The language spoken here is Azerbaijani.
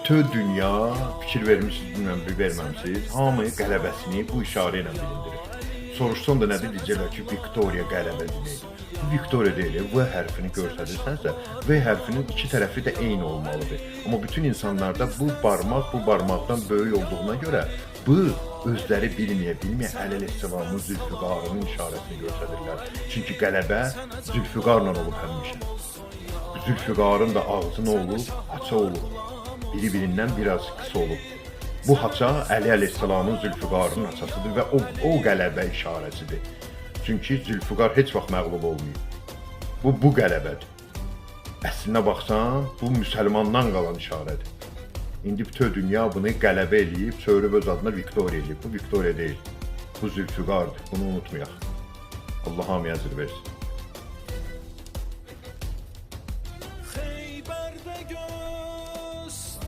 Bütün dünya fikir vermisiniz, bilmirəm, verməmisiniz. Hamı qələbəsini bu işarə ilə bilindirir. Soruşsan da nədir deyəcəklər ki, Viktoriya qələbə deməkdir. Bu Viktoriya deyil, V hərfini göstərirsənsə, V hərfinin iki tərəfi də eyni olmalıdır. Amma bütün insanlarda bu barmaq bu barmaqdan böyük olduğuna görə bu özləri bilməyə-bilməyə Əli əleyhissalamın Zülfüqarının işarəsini göstərirlər. Çünki qələbə Zülfüqarla olub həmişə. Zülfüqarın da ağzı nə olub? Haça olub. Biri-birindən biraz qısa olub. Bu haça Əli əleyhissalamın Zülfüqarının haçasıdır və o qələbə işarəsidir. Çünki Zülfüqar heç vaxt məğlub olmayıb. Bu qələbədir. Əslinə baxsan, bu müsəlmandan qalan işarədir. İndi bütün dünya bunu qələbə eləyib, çevirib öz adına Viktoriya eləyib. Bu Viktoriya deyil. Bu Zülfüqardır. Bunu unutmayaq. Allah hamıya əcr versin.